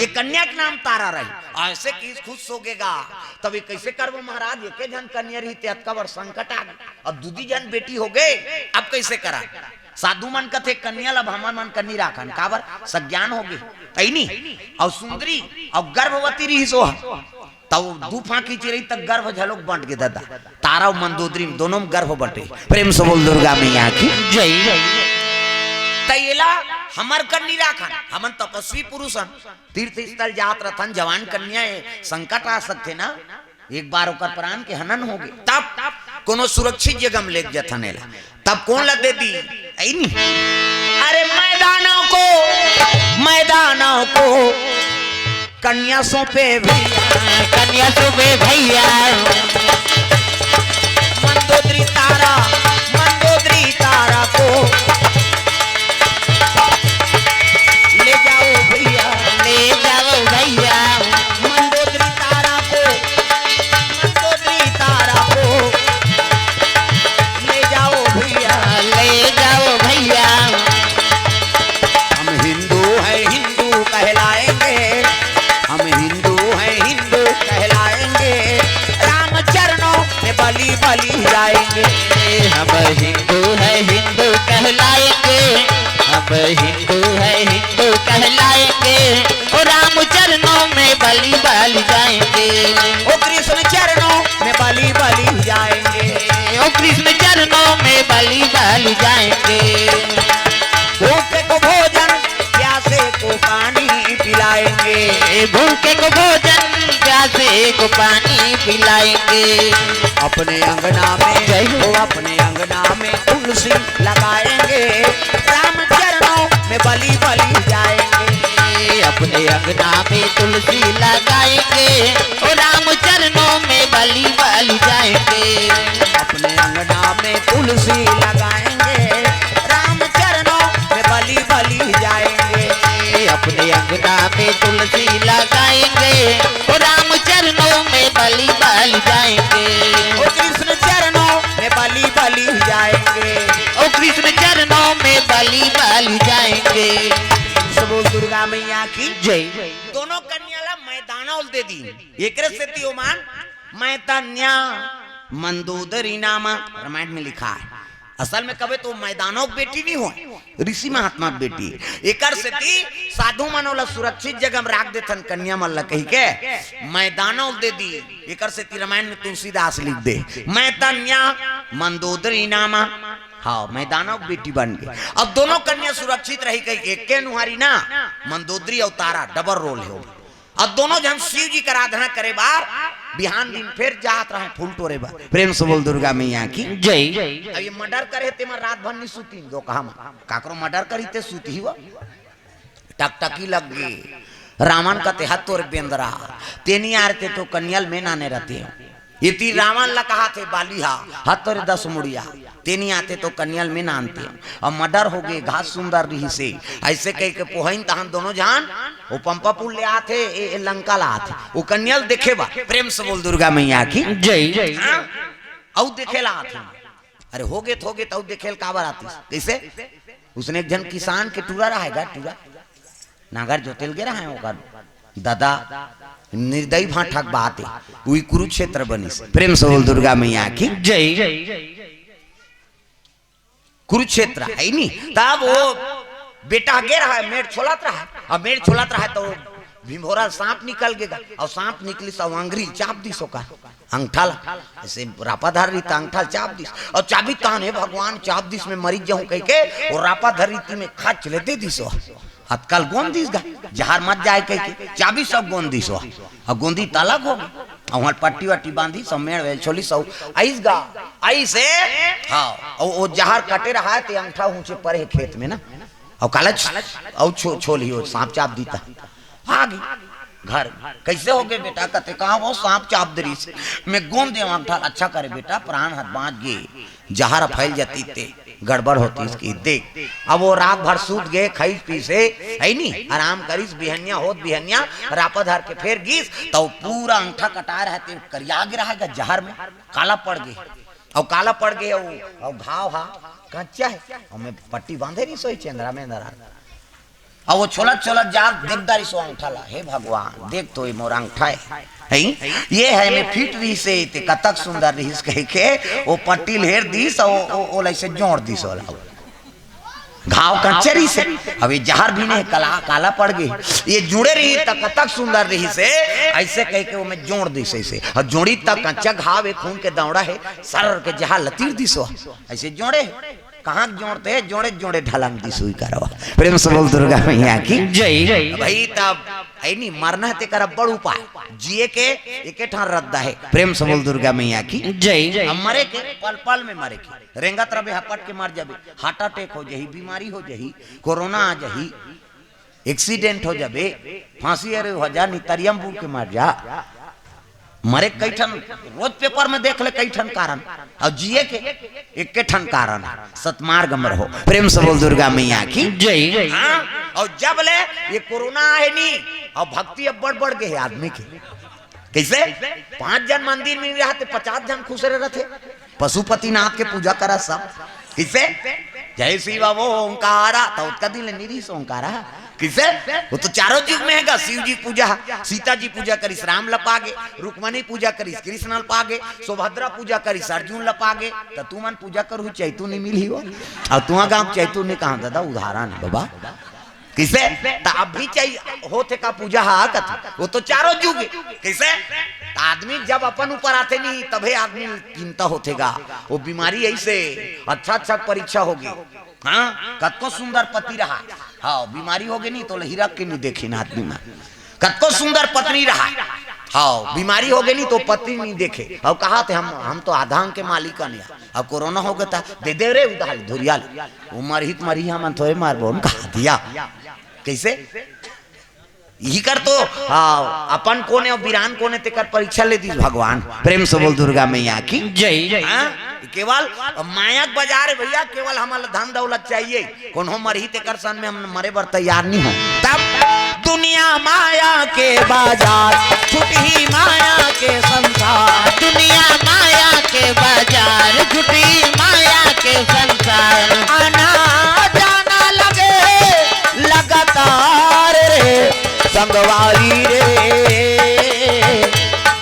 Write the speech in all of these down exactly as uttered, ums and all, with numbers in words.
कन्या के नाम तारा रही। अइसे कि खुश होगे गा, तब ये कइसे करबो महाराज, एके झन कन्या रही ते अतका बड़ संकट आ गे, अब दूदी झन बेटी होगे, अब कइसे करा? साधु मन कथे कन्या ला हमर मन कन्नी राखन, काबर सज्ञान होगे, तइनी, अउ सुंदरी, अउ गर्भवती रहिस ओह, तब दू फांकी चिरई तक गर्भ झलोक बंट गे दादा। तारा अउ मंदोदरी में दोनों में गर्भ बंटे। प्रेम से बोल दुर्गा मैया की जय। त एला हमर कन्नी राखन, हमन तपस्वी पुरुष हन, तीर्थ स्थल जात रथन, जवान कन्या ए, संकट आ सकथे ना, एक बार ओकर प्राण के हनन होगे, तब कोनो सुरक्षित जगह में लेके जथन एला, तब कोन ला दे दी? अइनी। अरे मैदानों को, मैदानों को कन्या सौंपे भैया, कन्या सौंपे भैया। मंदोदरी तारा, मंदोदरी तारा को ले जाओ भैया, ले जाओ भैया। मंदोदरी तारा को, मंदोदरी तारा को ले जाओ भैया, ले जाओ भैया। हम हिंदू हैं, हिंदू कहलाएंगे, हम हिंदू हैं, हिंदू कहलाएंगे। राम चरणों में बलि बलि जाएंगे। हम हिंदू हैं, हिंदू कहलाएंगे, हम हिंदू हैं, हिंदू कहलाएंगे। ओ राम चरणों में बलि बलि जाएंगे। ओ कृष्ण चरणों में बलि बलि जाएंगे। ओ कृष्ण चरणों में बलि बलि जाएंगे। भूखे को भोजन, प्यासे को पानी पिलाएंगे। भूखे को भोजन, प्यासे को पानी पिलाएंगे। अपने अंगना में, जय हो। ओ अपने अंगना में तुलसी लगाएंगे। राम चरणों में बलि बलि जाएंगे। अपने अंगना में तुलसी लगाएंगे। ओ राम चरणों में बलि बलि जाएंगे। अपने अंगना में तुलसी लगाएंगे। राम चरणों में बलि बलि जाएंगे। अपने अंगना में तुलसी लगाएंगे। ओ राम चरणों में बलि बलि जाएंगे। ओ कृष्ण चरणों में बलि बलि जाएंगे। ओ कृष्ण चरणों में बलि बलि जाएंगे। सब बोल दुर्गा मैया की जय। दोनों कन्या ला मैदानौल दे दी। एकरे सेती ओमन मैदान्या मंदोदरी नामा रामायण में लिखा है। असल में कबे तो मैदानों की बेटी नहीं हो, ऋषि महात्मा की बेटी। एकर सेती साधु मन ओला सुरक्षित जगह में राख देथन, कन्या मन ला कहि के मैदानौल दे दी। एकर सेती रामायण में तुलसीदास लिख दे, मैदान्या मंदोदरी नामा। हाँ, मैदानों की बेटी बन गई। अब दोनों कन्या सुरक्षित रही, कहि के एके नुहारी ना, मंदोदरी अउ तारा डबल रोल हो। अब दोनों झन शिव जी के आराधना करे बार बिहान दिन फेर जात रहे फूल टोरे बार। प्रेम से बोल दुर्गा मैया की जय। अब ये मर्डर करे तेमा रात भर नहीं सुती, दो कहा मा काकरो मर्डर करी ते सुती ही वो। टकटकी लग गई। रावण कथे हत तोर बेंदरा, तेनी आरते तो कन्या ल में नाने रहते हो। इति रावण ला कहा थे बाली हा, हत तोरे दस मुड़िया, तेनी आते तो कन्या ल में नानते। अब मर्डर हो गए, घास सुंदर रही से। ऐसे कह के पोहइन तहन दोनों जान वो पंपा पुल ले आते, ए, ए लंका ला आते। वो कन्या ल देखे बा, प्रेम से बोल दुर्गा मैया की जय। हाँ? अउ देखे ला आते। अरे हो गए, हो गए, तउ देखे ल काबर आतीस? कैसे? उसने एक झन किसान के टूरा रहा है गा, टूरा। नागर जोतेल गे रहा है ओकर दादा, निर्दयी भांठा के बात है। उही कुरुक्षेत्र बनिस। प्रेम से बोल दुर्गा मैया की जय। कुरुक्षेत्र है नी, तब वो बेटा गे रहा है, मेड़ छोलत रहा है। अब मेड़ छोलत रहा है तो भिंभोरा सांप निकल गेगा, अउ सांप निकलिस अउ अंगरी चाप दिस ओकर अंगठा ला। ऐसे रापा धर रही त अंगठा ल चाप दिस, अउ चाबी तान हे भगवान, चाप दिस, में मरी जाहूं कह के वो रापा धर रही ती में खच ले दे दिस। अतका ल गोंद दिस गा, जहर मत जाए कह के चाबी सब गोंद दिस। अउ गोंदी त अलग हो गई, अउ वहां पट्टी वट्टी बांधी सब मेड़ वेल छोली सब आइस गा, आइस हे। हाँ, अउ वो जहर कटे रहा है ते अंगठा ऊंचे परे हे खेत में ना। अउ काला छ-, अउ छो-, छोल ही हो, सांप चाप दीता। आ गई घर। कैसे हो गए बेटा? कते कहा वो सांप चाप दे रही से। मैं गोंद देवा अंगठा ल, अच्छा करे बेटा, प्राण हाथ बांच गए, जहर फैल जाती ते गड़बड़ होती इसकी। देख, अब वो रात भर सूत गए, खाइस पीसे, है नी, आराम करिस, बिहनिया होत बिहनिया रापा धर के फेर गिस, तो पूरा अंगठा कटा रहा ते करिया गिरा है जहर में, काला पड़ गए। अउ काला पड़ गए, अउ, अउ घाव हा कच्चा है, अउ में पट्टी बांधे नहीं सोई चेंदरा में अंदर आ। अउ वो छोलत छोलत जात देख डारिस ओ अंगठा ला, "हे भगवान, देख तो ये मोर अंगठा हे, हैं? ये हे में फिट रहिस हे, ते कतक सुंदर रहिस," कहिके वो पट्टी ल हेर दिस अउ ओ, ओला अइसे जोड़ दिस ओला। घाव कंचे रहिस हे, अब ये जहर भी नहीं, कला, काला पड़ गे। ये जुड़े रही त कतक सुंदर रहिस हे, अइसे कहिके ओमे जोड़ दिस अइसे। अउ जोड़ी त कंचा घाव हे, खून के दौड़ा हे, सर के जहर ल तीर दिस ओ। अइसे जोड़े, कहाँ जोड़ते हे? जोड़े, जोड़े ढलंग दिस उही करा। प्रेम से बोल दुर्गा मैया की। जय। भाई, तब ऐ नी, मरना हे तेकर अब्बड़ उपाय, जिए के एके ठन रद्दा हे। प्रेम से बोल दुर्गा मैया की। जय। अब मरे के, पल पल में मरे के, रेंगत रबे, हपट के मर जाबे, हार्ट अटैक हो जाही, बीमारी हो जाही, कोरोना आ जाही, एक्सीडेंट हो जाबे, फांसी अरे हो जा, नितरियम बूड़ के मर जा, मरे कई ठन, रोज पेपर में देख ले कई ठन कारण, अउ जिए के एके ठन कारण, सतमार्ग में रहो। प्रेम से बोल दुर्गा मैया की। जय। हाँ, अउ जब ले ये कोरोना आहे नी, अउ भक्ति अब्बड़ बढ़ गे हे आदमी के। कइसे? पांच झन मंदिर में रहिथे, पचास झन खुसरे रहिथे। पशुपतिनाथ के पूजा करा सब। कइसे? "जय शिव ओंकारा", त ओतका दिन ले नइ रहिस ओंकारा। कइसे? वो तो चारों जुग में हे गा, शिव जी पूजा, सीता जी पूजा करिस, राम ल पागे, रुक्मणी पूजा करिस, कृष्ण ल पागे, सुभद्रा पूजा करिस, अर्जुन ल पागे। त तुमन पूजा करहू, चैतू नइ मिलही ओ। अउ तुंहर गांव चैतू नइ, कहां दादा, उदाहरण हे बाबा। कइसे? त अभी चाही होथे का पूजा हा कथे? वो तो चारों जुग हे। कइसे? त आदमी जब अपन ऊपर आथे नी, तभे आदमी चिंता होथे गा। वो बीमारी अइसे, अच्छा अच्छा परीक्षा होगे। हाँ, कतको सुंदर पति रहा, हाँ, बीमारी होगे नी, त ओला हिरक के नइ देखे ना आदमी मन। कतको सुंदर पत्नी रहा, हाँ, बीमारी होगे नी, त पत्नी नइ देखे। अउ कहाथे, "हम, हम तो आधा अंग के मालिक हन यार।" अब कोरोना होगे त दे दे रे उधार, धुरिया ले। वो मरही त मरही, हमन थोरे मरबो न, कहा दिया। कइसे? इही कर तो, हाँ, अपन कोन हे अउ बिरान कोन हे, तेकर परीक्षा ले दिस भगवान। प्रेम से बोल दुर्गा मैया की। जय। हाँ? केवल माया के बाजार हे भइया, केवल हमन ल धन दौलत चाहिए। कोनो मरही तेकर सन में हम मरे बर तैयार नइ हो। तब दुनिया माया के बाजार, छुटही माया के संसार। दुनिया माया के बाजार, छुटही माया के संसार। आना जाना लगे लगातार रे, संगवारी रे,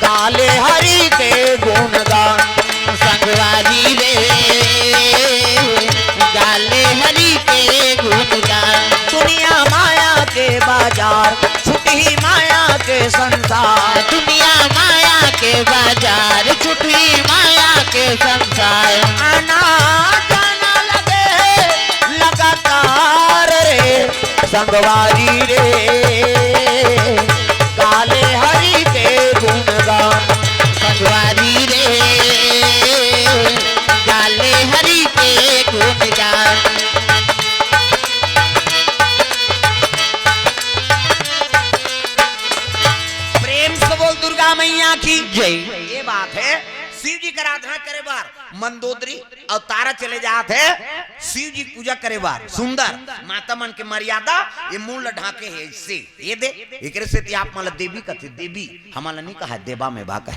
गाले हरि के गुणगान। संगवारी रे, गाले हरि के गुणगान। दुनिया माया के बाजार, छुटही माया के संसार। दुनिया माया के बाजार, छुटही माया के संसार। आना जाना लगे लगातार रे, संगवारी रे, गाले हरि के गुणगान। संगवारी रे, गाले हरि के गुणगान। प्रेम से बोल दुर्गा मैया की। जय। ये बात हे, शिव जी के आराधना करे बर मंदोदरी अउ तारा चले जात हे शिव जी के पूजा करे बर। सुंदर माता मन के मर्यादा, ये मुंह ल ढांके हे अइसे। ये दे, एकरे सेती आप मन ल देवी कथे, देवी, हमन ल नइ कहा, देवा में बा कहे।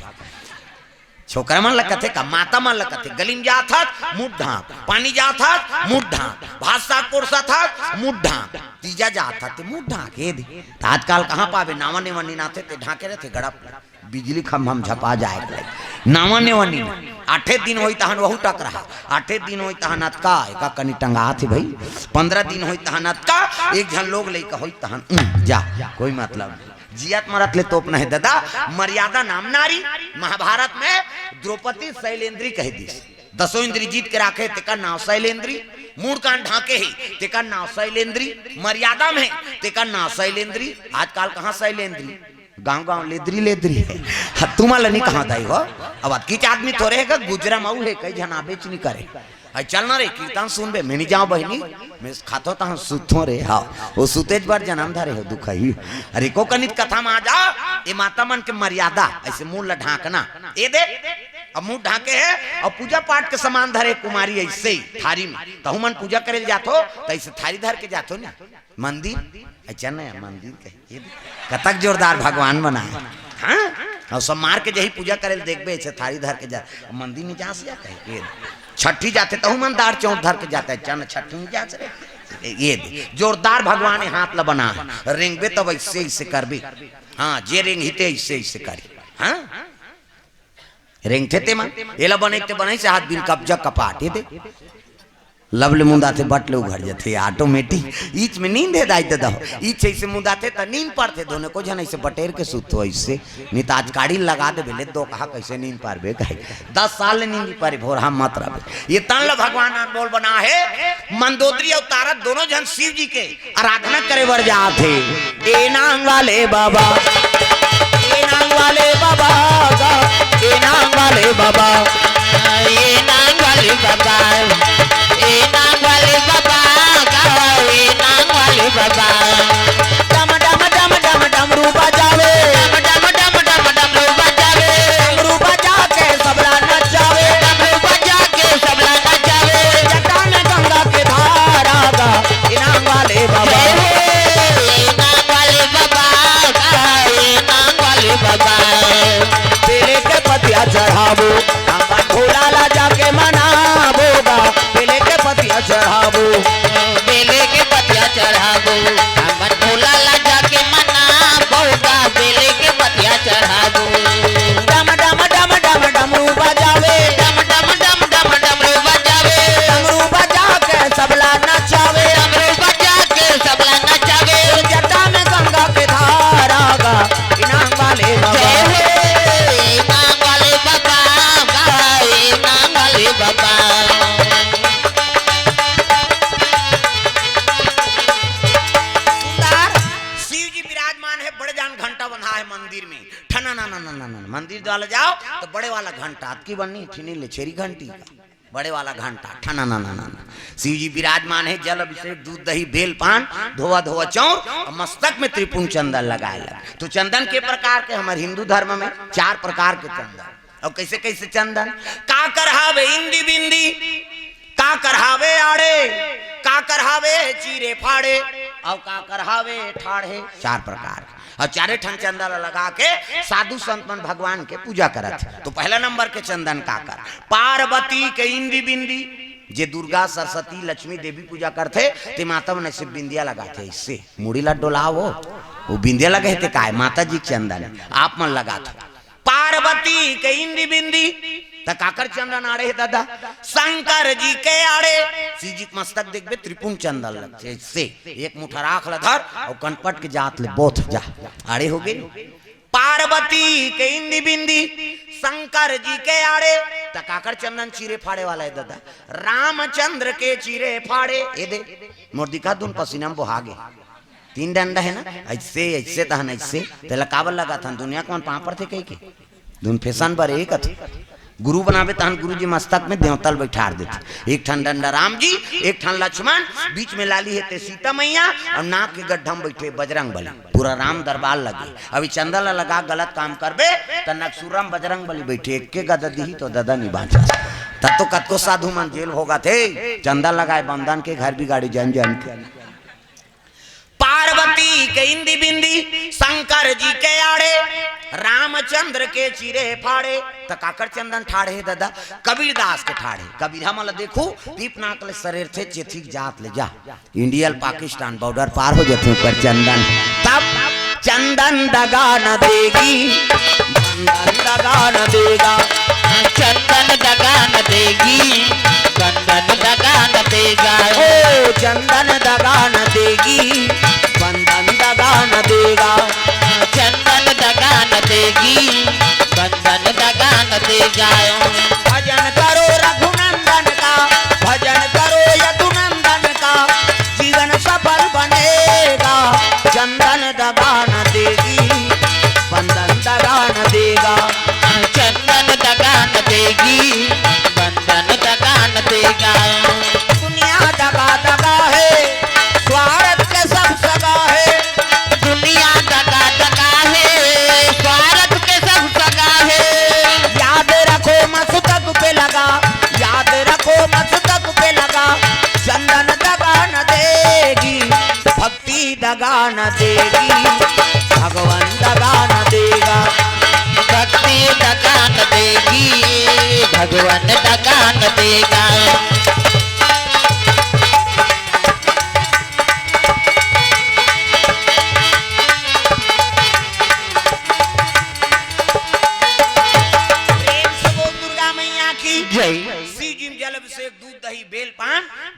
छोकरा मन ल कथे का, माता मन ल कथे, गली में जात हस, मुंह ढांक, पानी जात हस, मुंह ढांक, भात साग परोसत हस, मुंह ढांक, तीजा जात हस, ते मुंह ढांक, ये दे। त आजकल कहां पाबे, नावा नेवा निनाथे, ते ढांके रहिथे गड़ा। बिजली खंभा म झपा जाए के लगे। नावा नेवा नी। आठे दिन होई तहन वहू टकरहा। आठे दिन होई तहन अतका, एका कनी टंगात हे भई। पंद्रह दिन होई तहन अतका, एक झन लोग लइका होई तहन, उम, जा, कोई मतलब नहीं। जियत मरत ले तोप नहीं ददा, मर्यादा नाम नारी। महाभारत में द्रौपदी शैलेंद्री कह दिस। दसों इंद्री जीत के राखे, तेकर नाव शैलेंद्री। मूड़ कान ढांके हे, तेकर नाव शैलेंद्री। मर्यादा में हे, तेकर नाव शैलेंद्री। आजकल कहां शैलेंद्री? गांव गांव लेदरी लेदरी हे। ह, तुमन ल नी कहां दाई हो। अब अतकीच आदमी थोरे हे गा, गुजरा मऊ हे, कई झन आबेच नी करे। अई चल ना रे, कीर्तन सुनबे, मैं नी जांव बहिनी, मैं खाथों तहां सुतथों रे, हाव। वो सुतेच बर जनम धरे हो, दुखही। अरे, एको कनित कथा म आ जा, ये माता मन के मर्यादा, अइसे मुंह ल ढांकना। ये दे, अब मुंह ढांके हे, अउ पूजा पाठ के सामान धरे कुमारी अइसे ही, थारी में। तहू मन पूजा करे ल जाथो, त अइसे थारी धर के जाथो नी। मंदिर, अच्छा नया मंदिर कहिके, कतक जोरदार भगवान बनाए। हाँ? अउ सब मार के जही पूजा करे ल देखबे, अइसे थारी धर के जा, मंदिर में जा से जा कहिके। छठी जाथे, तहू मन दार चौंट धर के जाथे, चन छठी में जा से रे। ये दे, जोरदार भगवान हे हाथ ला बना हे। रेंगबे तब अइसे अइसे करबे। हाँ, जे रेंगही ते अइसे अइसे करी। हाँ, रेंगथे ते मन। एला बनई ते बनई से हाथ बिन कब्जा कपाट। ये दे, लब ले मुंदाथे, बट ले उघर जाथे, automatic। ईच में नींद हे दाई ददा हो। ईच अइसे मुंदाथे त नींद पड़थे, दोनों को झन अइसे बटेर के सुतथो अइसे। नहीं त आज काड़ी लगा देबे, ले दो कहा कइसे नींद पारबे कहे। दस साल ले नींद पारे, भोरहा मत रहबे। ये तन ल भगवान अनमोल बना हे। मंदोदरी अउ तारा दोनों झन शिव जी के आराधना करे बर जात हे। ए नांग वाले बाबा, ए नांग वाले बाबा गा, ए नांग वाले बाबा, ए नांग वाले बाबा, ए नांग वाले बाबा गा, ए नांग वाले बाबा। डम डम डम डम डमरू बजावे, डम डम डम डम डमरू बजावे, डमरू बजा के सबला नचावे, डमरू बजा के सबला नचावे। जटा में गंगा के धारा गा, ए नांग वाले बाबा। जय हो, ए नांग वाले बाबा गा, ए नांग वाले बाबा। बेले के पतिया चढ़ाबो, हमर भोला ला जाके मनाबो गा। बेले के पतिया चढ़ाबो, बेले के पतिया चढ़ाबो, हमर भोला ला जाके मनाबो गा। बेले के पतिया चढ़ाबो। डम डम डम डम डमरू बजावे, डम डम डम डम डमरू बजावे, डमरू बजा के सबला नचावे, डमरू बजा के सबला नचावे। जटा में गंगा के धारा गा, ए नांग वाले बाबा। जय हो, ए नांग वाले बाबा गा, ए नांग वाले बाबा। सुंदर, शिव जी विराजमान हे, बड़े जान घंटा बंधा हे मंदिर में। ठना ना ना ना ना ना, मंदिर वाला जाओ तो बड़े वाला घंटा, अतकी बन्नी, ठिनी ले छेरी घंटी का, बड़े वाला घंटा, ठना ना ना ना ना। शिव जी विराजमान हे, जल अभिषेक, दूध दही बेल पान, धोवा धोवा चौर अउ मस्तक में त्रिपुंड चंदन लगाए लग। तो चंदन के प्रकार के, हमर हिंदू धर्म में चार प्रकार के चंदन। अउ कइसे कइसे चंदन? काकर हावे इंदी बिंदी, काकर हावे आड़े, काकर हावे चीरे फाड़े, अउ काकर हावे ठाढ़े। चार प्रकार। अउ चारे ठन चंदन ला लगा के साधु संत मन भगवान के पूजा करत हे। तो पहला नंबर के चंदन काकर? पार्वती के इंदी बिंदी, जे दुर्गा, सरस्वती, लक्ष्मी देवी पूजा करथे, ते माता मन अइसे बिंदिया लगाथे, अइसे मुड़ी ला डोलाओ, वो बिंदिया लगे हे ते काय? माता जी के चंदन हे, आप मन लगाथो। पार्वती के इंदी बिंदी, त काकर चंदन आड़े हे ददा? शंकर जी के आड़े। शिव जी के मस्तक देखबे, त्रिपुंड चंदन लगथे, अइसे एक मुठा राख ला धर अउ कनपट के जात ले बोथ जा, आड़े होगे। पार्वती के इंदी बिंदी, शंकर जी के आड़े, त काकर चंदन चीरे फाड़े वाला हे ददा? रामचंद्र के चीरे फाड़े। ए दे, मोर दिखा दुन पसीना में बोहा गे। तीन डंडा हे ना, अइसे, अइसे तहन अइसे, तेला काबर लगाथन? दुनिया के मन पाँव पड़थे कहिके। दुन फैशन बर ए कथे। गुरु बनाबे तहन गुरु जी मस्तक में देवता ल बइठार देथे। एक ठन डंडा राम जी, एक ठन लक्ष्मण, बीच में लाली हे ते सीता मैया, अउ नाक के गड्ढा में बइठे बजरंग बली। पूरा राम दरबार लगे। अभी चंदा ला लगा गलत काम करबे, त नकसुरा में बजरंग बली बइठे, एक के गदा दिही तो ददा नी बाँचा। तब तो कतको साधु मन जेल भोगत हे, चंदा लगाए बंदन के घर बिगाड़े जन जन के। पार्वती के इंदी बिंदी, शंकर जी के आड़े, रामचंद्र के चीरे फाड़े, त काकर चंदन ठाढ़े ददा? कबीरदास के ठाढ़े। कबीर हमन ला देखू, पीप नाक ले सरेरथे, चेथिक जात ले जा। इंडिया ल पाकिस्तान बॉर्डर पार हो जाथे ऊपर चंदन। तब चंदन दगा न देगी, चंदन दगा न देगा, चंदन दगा न देगी, चंदन दगा न देगा। ओ चंदन दगा न देगी, चंदन दगा न देगा, चंदन दगा न देगी, चंदन दगा न देगा। भजन करो रघुनंदन का, भजन करो यदुनंदन का, जीवन सफल बनेगा। चंदन दगा न देगी, बंदन दगा न देगा, चंदन दगा न देगी, बंदन दगा न देगा। दुनिया दगा दगा हे, स्वार्थ के सब सगा हे। दुनिया दगा दगा हे, स्वार्थ के सब सगा हे। याद रखो मस्तक पे लगा, याद रखो मस्तक पे लगा। चंदन दगा न देगी, भक्ति दगा न देगी, भगवान दगा न देगा। भक्ति दगा न देगी, भगवान दगा न देगा।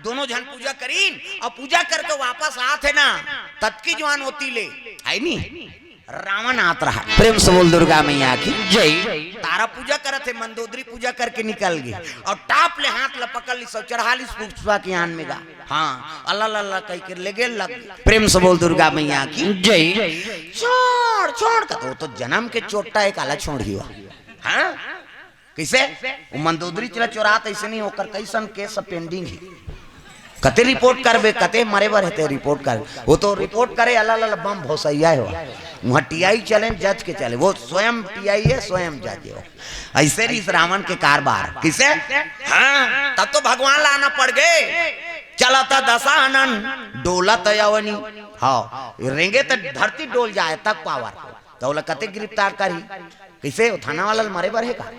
दोनों झन पूजा करीन अउ पूजा करके वापस आत हे ना, ततकी जुवान ओती ले, हे नी, रावण आत रहा। प्रेम से बोल दुर्गा मैया की जय। तारा पूजा करत हे, मंदोदरी पूजा करके निकल गे अउ टाप ले हाथ ल पकड़ लिस अउ चढ़ा लिस पुष्पा के आन में गा। हाँ, अल्लाह अल्लाह कहि के लेगे लग। प्रेम से बोल दुर्गा मैया की जय। छोड़, छोड़ का तो, तो जनम के चोट्टा हे, काला छोड़ही हो। हाँ, कइसे? वो मंदोदरी चला चोरात अइसे नहीं, ओकर कइसन केस पेंडिंग हे। कते रिपोर्ट करबे, कते मरे बर हे ते रिपोर्ट कर। वो तो रिपोर्ट करे, अल्लाह अल्लाह बम भोसैया हे। वहाँ टीआई चले, जज के चले, वो स्वयं टीआई हे, स्वयं जज हे। अइसे रहिस रावण के कारबार। कइसे? हाँ, तब तो भगवान ला आना पड़ गे। चलत दशानन डोलत अवनी। हाँ, रेंगे त धरती डोल जाए तक पावर। त ओला कते गिरफ्तार करही? कइसे? वो थाना वाला ल मरे बर हे का?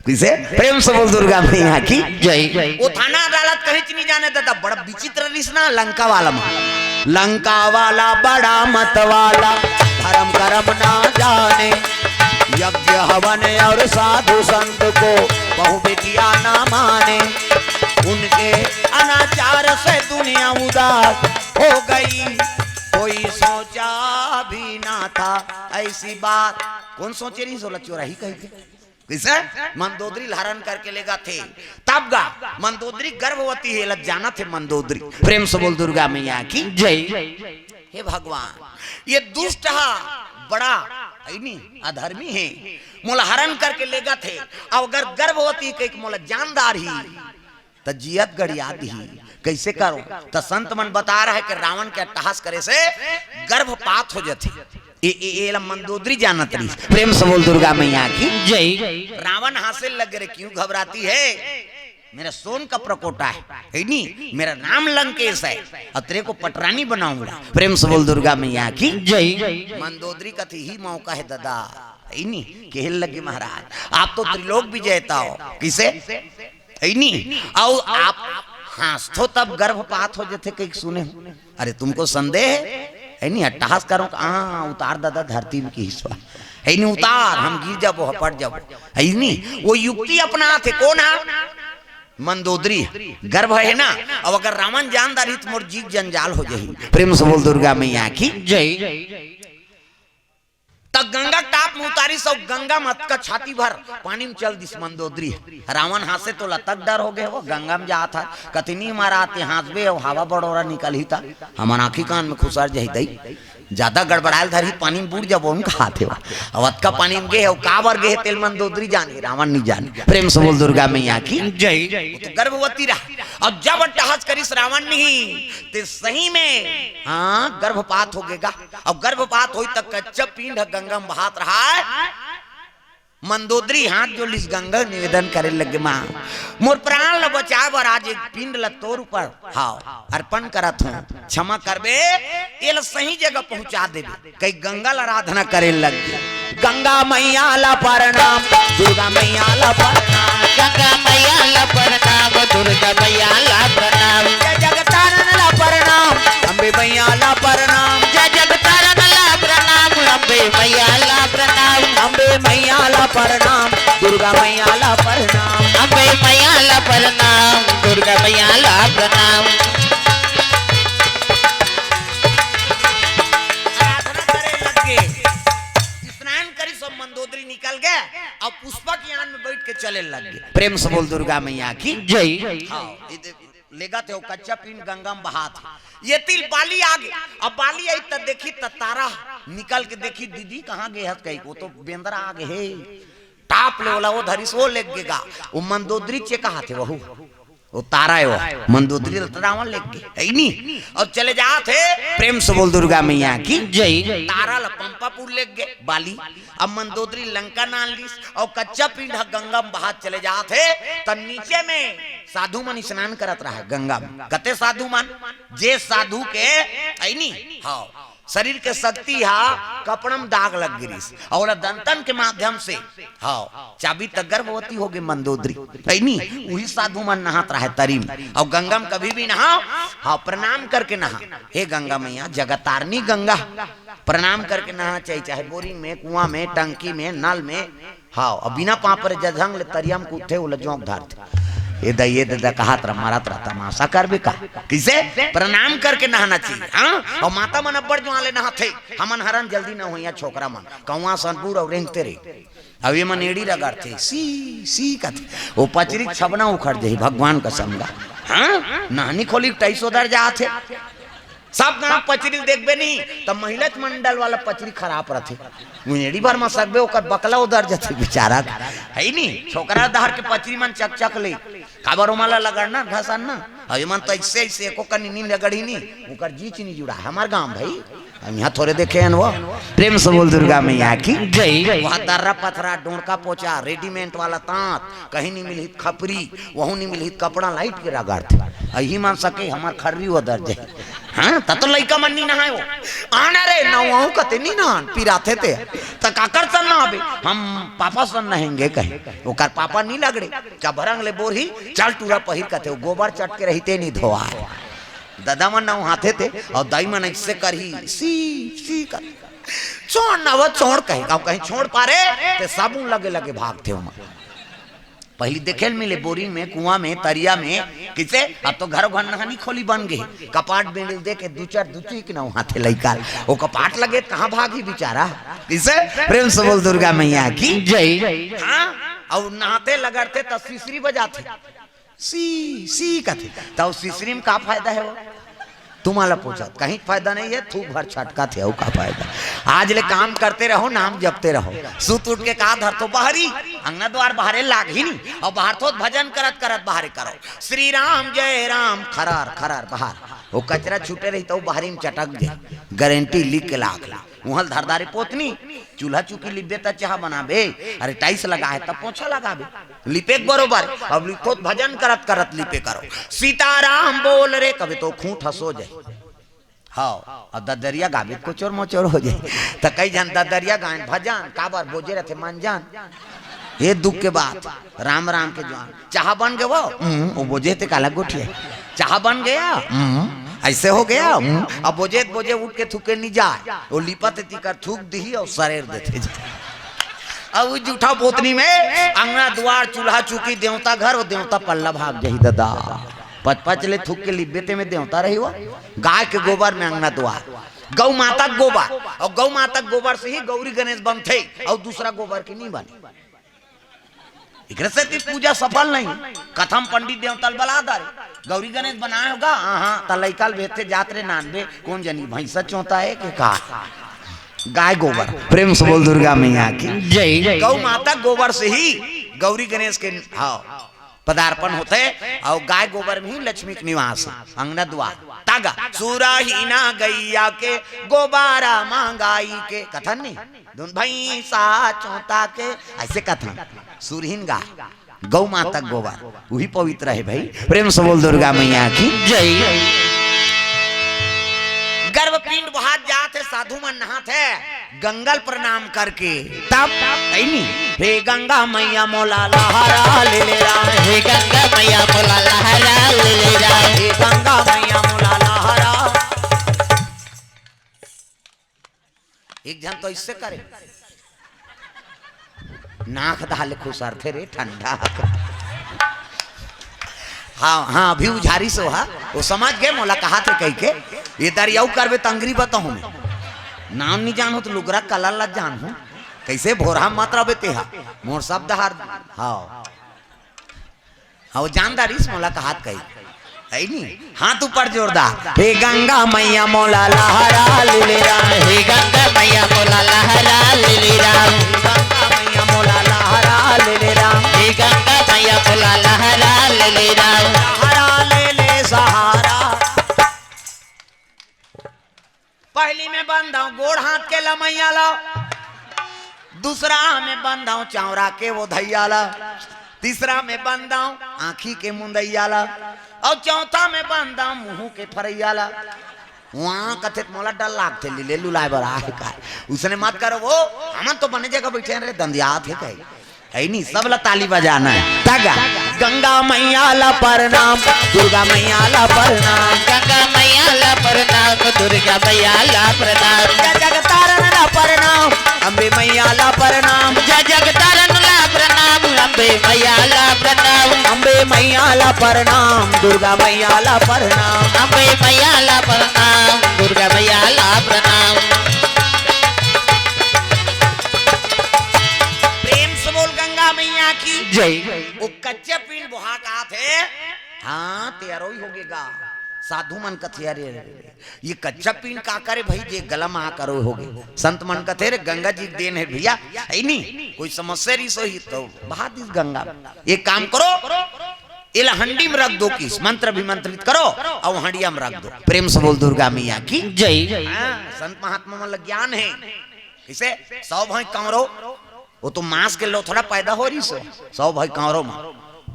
कइसे? प्रेम से बोल दुर्गा मैया की जय। वो थाना अदालत कहीं च नहीं जाने देता, बड़ा विचित्र रिस ना लंका वाला में। लंका वाला बड़ा मत वाला, धर्म कर्म ना जाने, यज्ञ हवन और साधु संत को बहु बिटिया ना माने। उनके अनाचार से दुनिया उदास हो गई, कोई सोचा भी ना था ऐसी बात। कोन सोचे रहिस ओला चोराही कहिके? कइसे? मंदोदरी ल हरण करके लेगथे। तब गा, मंदोदरी गर्भवती हे, एला जानत हे मंदोदरी। प्रेम से बोल दुर्गा मैया की जय। हे भगवान, ये दुष्ट हा बड़ा, हे नी, अधर्मी हे, मोला हरण करके लेगथे, अउ अगर गर्भवती कहिके मोला जान डारही, त जियत गड़िया दिही। कइसे करो? त संत मन बता रहे कि रावण के अट्टहास करे से गर्भपात हो जथे। ए, ए, एला मंदोदरी जानत रहिस। प्रेम से बोल दुर्गा मैया की जय। रावण हाँसे लग रे, क्यों घबराती है? मेरा सोन का प्रकोटा है, हे नी? मेरा नाम लंकेश है, अउ तेरे को पटरानी बनाऊंगा। प्रेम से बोल दुर्गा मैया की जय। मंदोदरी कथे ही मौका हे दादा, हे नी? केहे लगे महाराज, आप तो त्रिलोक विजेता हो। कइसे? हे नी? अउ आप हाँसथो तब गर्भपात हो जथे कहिके सुने हो। अरे तुमको संदेह हे? हे नी? अट्टहास करो का? हाँ, उतार दादा धरती में की हिस्सा। हे नी? उतार, हम गिर जाबो, हपट जाबो। हे नी? वो युक्ति अपनाथे। कोन हा? मंदोदरी। गर्भ हे ना? अउ अगर रावण जान डारही त मोर जीव जंजाल हो जाही। प्रेम से बोल दुर्गा मैया की जय। त गंगा के टाप में उतारिस अउ गंगा म अतका छाती भर पानी में चल दिस मंदोदरी। रावण हाँसे त ओला तक डर हो गे, वो गंगा में जात हे, कथे नी महाराज ते हाँसबे अउ हवा बड़ोरा निकलही त हमर आँखी कान में खुसर जाही दई, जादा गड़बड़ाए ल धरही, पानी में बूड़ जाबो, उनका हाथ हे। अउ अतका पानी में गे हे, अउ काबर गे हे तेला मंदोदरी जाने, रावण नी जाने। प्रेम से बोल दुर्गा मैया की जय। वो तो गर्भवती रहा, अउ जब अट्टहास करिस रावण नहीं, ते सही में, हाँ, गर्भपात हो गे गा। अउ गर्भपात होइस त कच्चा पिंड ह गंगा म बहात रहय। मंदोदरी हाथ जोड़ लिस, गंगा निवेदन करे लगे, माँ, मोर प्राण ल बचाए बर आज एक पिंड ल तोर ऊपर, हाँ, अर्पण करत हूँ, क्षमा करबे, एला सही जगह पहुँचा देबे। कई गंगा ल आराधना करे लग गे। गंगा मैया ला प्रणाम, दुर्गा मैया ला प्रणाम। गंगा मैया ला प्रणाम, दुर्गा मैया ला प्रणाम। जय जगतारण ला प्रणाम, अम्बे मैया ला प्रणाम। जय जगतारण ला प्रणाम, अम्बे मैया ला प्रणाम। अम्बे मैया ला प्रणाम, दुर्गा मैया ला प्रणाम। अम्बे मैया ला प्रणाम, दुर्गा मैया ला प्रणाम। आराधना करे लग गे। स्नान करिस अउ मंदोदरी निकल गे अउ पुष्पा के यान में बइठ के चले लग गे। प्रेम से बोल दुर्गा मैया की जय। हाँ, ये दे-, लेगथे वो कच्चा पिंड गंगा में बहात हे। एती ल बाली आ गे। अब बाली आइस त देखिस त तारा निकल के देखिस, दीदी कहाँ गे हस कहिके, वो तो बेंदरा आ गे हे। टाप ले ओला वो धरिस, वो लेग गे गा। वो मंदोदरी चेकाथे वहू। वो तारा हे वो, मंदोदरी ल त रावण लेग गे, हे नी? अउ चले जात हे, प्रेम से बोल दुर्गा मैया की जय। तारा ल पंपापुर लेग गे, बाली। अब मंदोदरी लंका नान लिस, अउ कच्चा पिंड ह गंगा म बहात चले जात हे, त नीचे में साधु मन स्नान करत रहय गंगा म। कते साधु मन, जे साधु के, हे नी? हाँ। शरीर के शक्ति हा कपड़ा म दाग लग गिरिस, अउ ओला दंतन के माध्यम से, हाँ, चाबी त गर्भवती हो गे मंदोदरी, हे नी? उही साधु मन नहात रहय तरी म, अउ गंगा म कभी भी नहाव, हाँ, प्रणाम करके नहा। हे गंगा मैया, जगत तारनी गंगा, प्रणाम करके नहाना चाहिए, चाहे बोरिंग में, कुआं में, टंकी में, नल में, हाँ, अउ बिना पाँव परे जधंग ले तरिया म कूदथे, ओला जोंक धरथे। ए दा, ए दा, दा कहत रह, मरत रह, तमाशा करबे का? किसे? प्रणाम करके नहाना चाहिए, हाँ? अउ माता मन अब्बड़ जुआर ले नहाथे, हमन हरन जल्दी नहोइया छोकरा मन, कौआ सन बूढ़ अउ रेंगते रही। अब ये मन एड़ी रगड़थे, सी, सी कथे, वो पचरी के छबना उखड़ जाही, भगवान कसम गा। हाँ? नहनी खोली के टाइस ओदर जाथे। सब गांव पचरी ल देखबे नी, त महिला मंडल वाला पचरी खराब रथे। उहेड़ी भर म सकबे, ओकर बकला ओदर जथे बेचारा। है नी? छोकरा डहर के पचरी मन चकचक ले। काबर ओमन ला लगड़ना, घसड़ना? अउ एमन त अइसे, अइसे एको कनी नी लगड़ही नी, ओकर जीच नी जुड़ा। हमर गांव भाई, हम इहां थोरे देखे हन वो। प्रेम से बोल दुर्गा मैया की। जय। वह दर्रा पथरा, डोंड़का पोचा, रेडीमेड वाला तांत, कहीं नी मिलही त खपरी, वहू नी मिलही त कपड़ा लाइट के रगड़थे। अही मन सके हमर खर्री ओदर जाही। हाँ, त तो लइका मन नी नहाय वो। आना रे, नहाहूं कथे नी नहान, पिराथे ते। त काकर सन नहाबे? हम पापा सन नहेंगे कहे। ओकर पापा नी लगड़े। चभरंग ले बोरही, चल टूरा पहिर कथे, वो गोबर चट के रहिते नी धोवाय। ददा मन नहाथे ते, अउ दाई मन अइसे करही, सी, सी कर। छोड़ ना वो, छोड़ कहे, अउ कहीं छोड़ पारे, ते साबुन लगे लगे भागथे ओमन। पहिली देखे ल मिले बोरिंग में, कुआं में, तरिया में, किसे? अब तो घरो घर नहानी खोली बन गे। कपाट बेंड़ी ल दे के दू चार दुचुई के नहाथे लइका ल। वो कपाट लगे त कहाँ भागही बेचारा? किसे? प्रेम से बोल दुर्गा मैया की। जय। हाँ? अउ नहाथे लगड़थे त सिसरी बजाथे। सी, सी कथे। त वो सिसरी में का फायदा हे वो? तुम्हां ला पूछत, कहीं फायदा नहीं है, थूक भर छटकथे, अउ का फायदा? आज ले काम करते रहो, नाम जपते रहो। सुत उठ के का धरथो बहरी, अंगना द्वार बहारे लागही नी, अउ बहारथो त भजन करत करत बहारे करो, श्री राम जय राम, खरार खरार बहार। वो कचरा छूटे रही त वो बहरी में चटक जाही, गारंटी लिख के लाख ला। उहां ल धर डारे पोतनी, चूल्हा चुकी लिपबे त चाहा बनाबे, अरे टाइस लगा हे त पोछा लगाबे, लिपेक बरोबर। अब लिखो त भजन करत करत लिपे करो, सीताराम बोल रे, कबे तो खूंट हंसो जाही। हव, अउ ददरिया गाबे त कोचोर मोचोर हो जाही। त कई झन ददरिया गायन भजन, काबर बोजे रथे मन जान। ये दुख के बात, राम राम के जुआर। चाहा बन गे वो? हम्म, वो बोजे ते काला गोठिया। चाहा बन गया? हम्म, ऐसे हो गया? हम्म। अब बोजे, बोजे उठ के थूके नी जाय। वो लिपत हे तिकर थूक दिही अउ सरेर देथे। अउ जूठा पोतनी में अंगना दुआर, चूल्हा चुकी, देवता घर, वो देवता पल्ला भाग जाही ददा। पच पच ले थूक के लिपबे ते में देवता रही वो। गाय के गोबर में अंगना दुआर, गौ माता के गोबर, अउ गौ माता के गोबर से ही गौरी गणेश बनथे, अउ दूसरा गोबर के नी बने। एकरे सेती पूजा सफल नहीं। कथा म पंडित देवता ल बला डारे, गौरी गणेश बनाय होगा, हाँ, हाँ, त लइका ल भेजथे, जात रे नानबे, कोन जनी भैंसा चोंता हे के का? गाय गोबर। प्रेम से बोल दुर्गा मैया की। जय। गौ माता गोबर से ही गौरी गणेश के, हाँ, पदार्पण होथे, अउ गाय गोबर में ही लक्ष्मी के निवास हे, अंगना दुआर। तागा, सुरहीना गैया के गोबारा मांगाई के, कथन नहीं? धुन भैंसा चोंता के, अइसे कथन। सुरहीन गाय, गौ माता के गोबर, उही पवित्र हे भाई। प्रेम से बोल दुर्गा मैया की। जय। गर्भपिंड बहात जात हे, साधु मन नहात हे, गंगा ल प्रणाम करके। तब कहिनी, हे गंगा मैया मोला लहरा ले ले राम। हे गंगा मैया मोला लहरा ले ले राम। हे गंगा मैया मोला लहरा। एक झन तो अइसे करे, नाक डाले खुसरथे रे, ठंडा। हाँ, हाँ, अभी उझारिस वो हा, वो समझ गे मोला कहाथे कहिके। ये दरी अउ करबे त अंगरी बताहूं मैं। नाम नी जानहूं त लुगरा कलर ला जानहूं। कइसे भोरहा मत रहिबे तेहा, मोर शब्द हार। हाँ। हाँ, वो जान डारिस मोला कहात कही। हे नी? हाथ ऊपर जोरदार। हे गंगा मैया मोला लहरा ले ले राम। हे गंगा मैया मोला लहरा ले ले राम। हे गंगा मैया मोला लहरा ले ले राम। हे गंगा मैया मोला लहरा ले ले राम। लहरा ले ले सहारा। पहली में बंधव गोड़ हाथ के लमैया ला, दूसरा में बंधव चौरा के वो धैया ला, तीसरा में बंधव आँखी के मुंदैया ला, अउ चौथा में बंधव मुंह के फरैया ला। वहाँ कथे त मोला डर लागथे, लीले लुलाय बर आहे का। उसने मत करो वो, हमन तो बने जगह बैठे हैं रे, दंदियात हे कहे। हे नी, सब ला ताली बजाना हे। तगा। गंगा मैया ला प्रणाम, दुर्गा मैया ला प्रणाम। गंगा मैया ला प्रणाम, दुर्गा मैया ला प्रणाम। जय जगतारण ला प्रणाम, अम्बे मैया ला प्रणाम। जय जगतारण ला प्रणाम, अम्बे मैया ला प्रणाम। अम्बे मैया ला प्रणाम, दुर्गा मैया ला प्रणाम। अम्बे मैया ला प्रणाम, दुर्गा मैया ला प्रणाम। प्रेम से बोल गंगा मैया की जय। वो कच्चा पिंड बोहा का थे। हाँ, ते अरोई होगे गा। साधु मन कथे, अरे, अरे, अरे, ये कच्चा पिंड का करे भाई, जे गला मा करो होगे। संत मन कथे, रे, गंगा जी के देन हे भैया, हे नी, कोई समस्या रहिस होही तो बहा दिस गंगा। एक काम करो, एला हंडी में रख दो, किस मंत्र अभिमंत्रित करो और हंडिया में रख दो। प्रेम से बोल दुर्गा मैया की जय। हाँ, संत महात्मा मन ला ज्ञान हे। इसे सौ भाई कांवरो, वो तो मांस के लोथड़ा पैदा हो रहिस हो, सौ भाई कांवरो मा।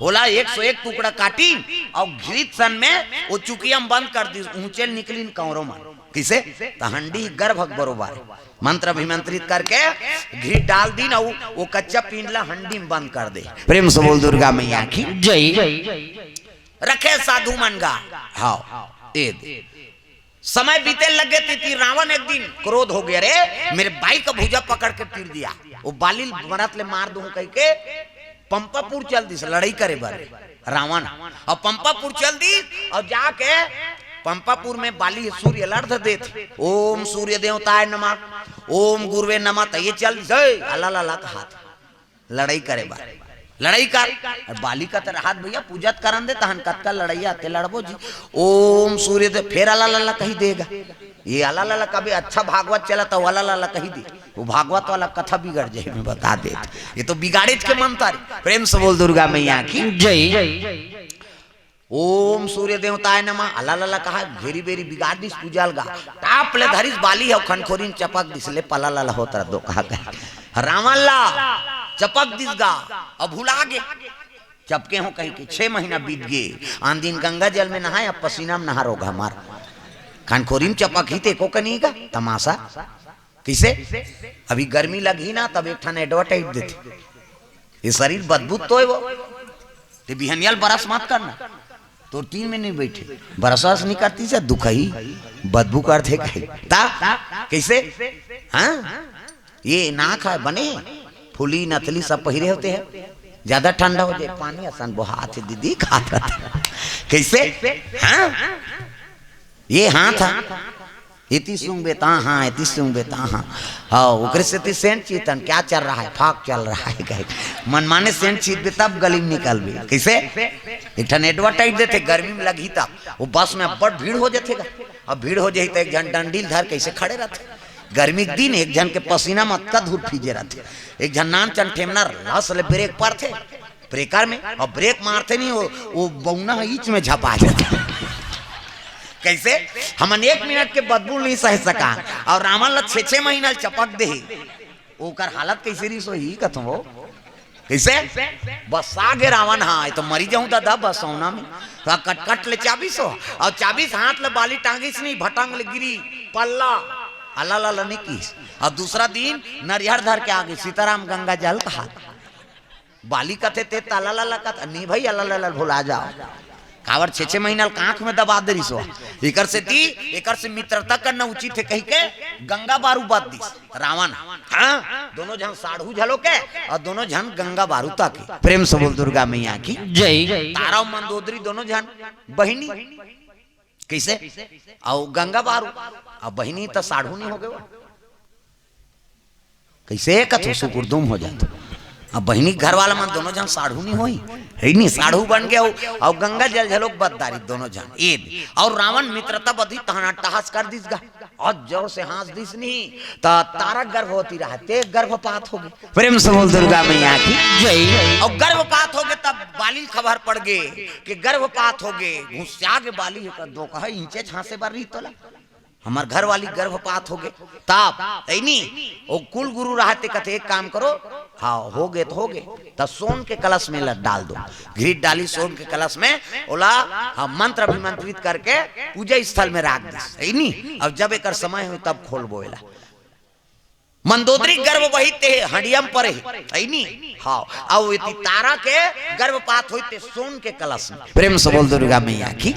ओला एक सौ एक टुकड़ा काटिन और घृत सन में वो चुकिया में बंद कर दिस, ऊंचे निकलिन कांवरो मा। किसे? त हंडी गर्भक बरोबर हे। मंत्र अभिमंत्रित करके घृत डाल दिन और वो कच्चा पिंड ला हंडी में बंद कर दे। प्रेम से बोल दुर्गा मैया की जय। रखे साधु मन गा। हाँ, ए दे। समय बीते लगे, तिती रावण एक दिन क्रोध हो गया, रे, मेरे बाई का भुजा पकड़ के पीट दिया, वो बाली मरत ले मार दूं कह के पंपापुर चल दिस लड़ाई करे बर रावण। और पंपापुर चल दिस और जाके पंपापुर में बाली सूर्य लड़ देत, ओम सूर्य देवताय नमः, ओम गुरुवे नमः, त ये चल दिस, ए, अला ला ला कहा था। लड़ाई करे बर। लड़ाई कर। अरे बाली का तो रहत भैया, पूजत करन दे, तहन कतका लड़ाई आते लड़बो जी। ओम सूर्य दे, फेर अला लला कही देगा। ये अला लला कभी अच्छा भागवत चला तो अला लला कही दे। वो भागवत वाला कथा बिगड़ जाए, मैं बता दे। ये तो बिगाड़े के मंत्र। प्रेम से बोल दुर्गा मैया की जय। ओम सूर्य देवताय नमः, अला लला कहा, घेरी बेरी बिगाड़ दिस पूजा लगा। टाप ले धरिस बाली हो, खनखोरी में चपक दिस, ले पला लला होत रह दो कहा गए। रावण ला चपक दिस गा, अब भुला गे। चपके हो कही के छह महीना बीत गे। आन दिन गंगा जल में नहाए, अब पसीना में नहा रोग हमार। खनखोरी में चपक ही ते को कनी का तमाशा। किसे? अभी गर्मी लगही ना, तब एक ठन एडवर्टाइज देते। ये शरीर बदबू तो है वो। ते बिहनियाल बरस मत करना। तोर तीन में नहीं बैठे। बरसास नहीं करती से दुखही। बदबू करथे कही। ता? कैसे? हाँ? ये नाक है बने। फुली नथली सब पहिरे होते हैं। ज्यादा ठंडा हो जाए। पानी असन बोहात है दीदी खात रहते। कैसे? हाँ? ये हाथ है। इति सुंग बेता हाँ, इति सुंग बेता हाँ। हाँ, ओकरे सेती सेंट चीतन, क्या चल रहा है? फाक चल रहा है, कहे। मनमाने सेंट चीत बे तब गली में निकल बे। कैसे? एक ठन एडवर्टाइज देते, गर्मी में लगही तब। वो बस में अब्बड़ भीड़ हो जाथे गा। अब भीड़ हो जाही त एक झन डंडील धर कैसे खड़े रहते। गर्मी के दिन एक झन के पसीना में अतका धूर फीजे रहते। एक झन नान चन ठेमना लस ले ब्रेक परथे। ब्रेकर में, और ब्रेक मारते नहीं, वो, वो बौना ह ईच में झपा जाता। कैसे? हमन एक मिनट के बदबू नहीं सह सका, और रावण ला छे छे महीना ले चपक दे, ओकर हालत कैसे रही सो ही कथो वो? कैसे? बस आगे रावण, हाँ, ये तो मरी जाऊं दादा, बस सोना में। तो कटकट ले चाबीस हो, और चाबीस हाथ ले बाली टांगिस नहीं, भटंग ले गिरी, पल्ला, अला ला ला नहीं कीस। और दूसरा दिन नरिहर धर के आगे सीताराम गंगा जल कहा। बाली कथे ते ताला ला ला कथ, नहीं भाई, अला ला ला भुला जाओ। काबर छे छे महीना ल कांख में दबा दे रिसो। एकर से ती, एकर से मित्रता करना उचित है कही के गंगा बारू बात दिस। रावण, हाँ, दोनों झन साढ़ू झलो के और दोनों झन गंगा बारू ताके। प्रेम से बोल दुर्गा मैया की जय। तारा और मंदोदरी दोनों झन बहिनी। कैसे? और गंगा बारू, अब बहिनी तो साढ़ू नहीं हो गए। कैसे कथो सुकुरदुम हो जात। अब बहिनी घर वाला मन दोनों झन साढ़ू नहीं होई, है नहीं, साढ़ू बन गए। और गंगा जल झलोक बददारी दोनों झन ईद। और रावण मित्रता बधी तहना टहस कर दिस गा। और जोर से हंस दिस नहीं, त तारा गर्भवती रहा, ते गर्भपात हो गए। प्रेम से बोल दुर्गा मैया की जय। और गर्भपात हो गए, तब बाली खबर पड़ गए कि गर्भपात हो गए। घुसिया के बाली होकर दो कहा इंचे झांसे बर रही तोला। हमर घर वाली गर्भपात हो गए, तब ऐनी, ओ कुल गुरु रहते कथे, एक काम करो, हाँ, हो गए तो हो गए, त सोन के कलश में ल-, डाल दो। घृत डाली सोन के कलश में, ओला, हाँ, मंत्र अभिमंत्रित करके पूजा स्थल में राख दिस। ऐनी, अब जब एकर समय हो तब खोलबो एला। मंदोदरी गर्भ वही ते हंडियम पर है, ऐनी, हाँ, अब यदि तारा के गर्भपात होई ते सोन के कलश में। प्रेम से बोल दुर्गा मैया की।